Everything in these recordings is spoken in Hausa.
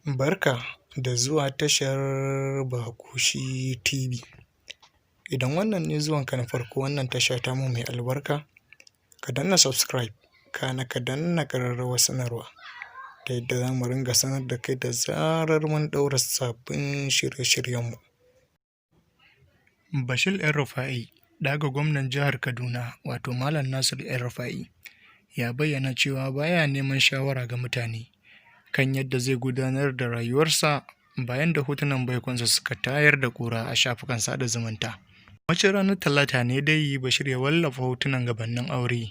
Barka da zuwa tashar Baƙoshi TV. Idan wannan ne zuwanka na farko wannan tasha tamu mai albarka, ka danna subscribe, kana ka danna ƙararrawar sanarwa ta yadda za mu ringa sanar da kai da zarar mun ɗaura sabbin shirye-shiryenmu. Bashir El-Rufai, ɗa ga gwamnan jihar Kaduna, wato Malam Nasir El-Rufai, ya bayyana cewa baya neman shawara ga mutane kan yadda zai gudanar da rayuwarsa bayan da hotunan baikonsa suka tayar da ƙura a shafukan sada zumunta. Wacce ranar Talata ne dai Bashir ya wallafa hotunan gabanin aure,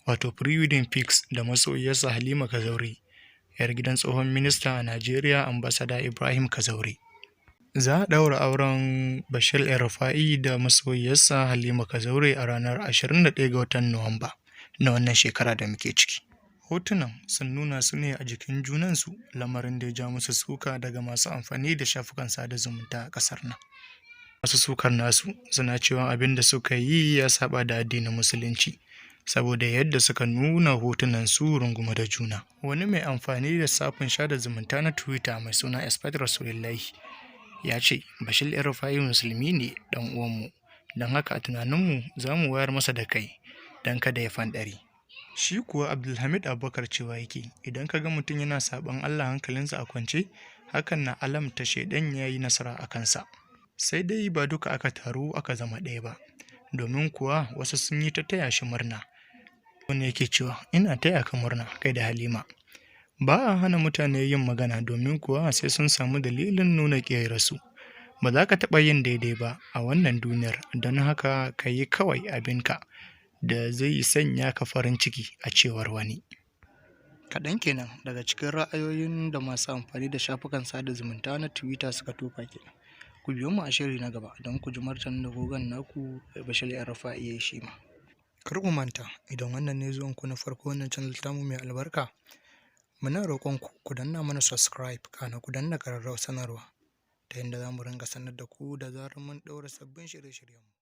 wato pre-wedding pics, da masoyiyarsa Halima Kazaure, 'yar gidan tsohon minista a Najeriya, Ambassador Ibrahim Kazaure. Za a ɗaura auren Bashir El-Rufai da masoyiyarsa Halima Kazaure a ranar 21 ga watan Nuwamba na wannan shekara da muke ciki. Hotunan sun nuna su ne a jikin junansu, lamarin da ya ja musu suka daga masu amfani da shafukan sada zumunta a ƙasar nan. Masu sukar nasu suna cewa abin da suka yi ya saɓa da addinin Musulunci, saboda yadda suka nuna hotunan su rungume da juna. Wani mai amfani da shafin sada zumunta na Twitter mai suna Expert Rasulillahi ya ce, "Bashir El-Rufai musulmi ne ɗan uwanmu, don haka a tunaninmu za mu wayar masa da kai don kada ya fanɗare." Shi kuwa Abdulhamid Abubakar cewa yake, "Idan ka ga mutum yana saɓon Allah hankalinsa a kwance, hakan na alamta shaiɗan ya yi nasara a kansa." Sai dai ba duka aka taru aka zama ɗaya ba, domin kuwa wasu sun yi ta taya shi murna. Wani yake cewa, "Ina taya ka murna kai da Halima." Ba a hana mutane yin magana, domin kuwa sai sun samu dalilin nuna ƙiyayyarsu. Ba za ka taɓa yin daidai ba a wannan duniyar, don haka ka yi kawai abinka da zai sanya ka farin ciki, a cewar wani. Kaɗan kenan daga cikin ra'ayoyin da masu amfani da shafukan sada zumunta na Twitter suka tofa kenan. Ku biyo mu a shiri na gaba don ku ji martanin da gogon naku Bashir El-Rufai ya yi shi ma. Kar ku manta, idan wannan ne zuwanku na farko wannan channel tamu mai albarka, muna roƙon ku ku danna mana subscribe, kana ku danna ƙararrawar sanarwa ta yadda za mu ringa sanar da ku da zarar mun ɗaura sabbin shirye-shiryenmu.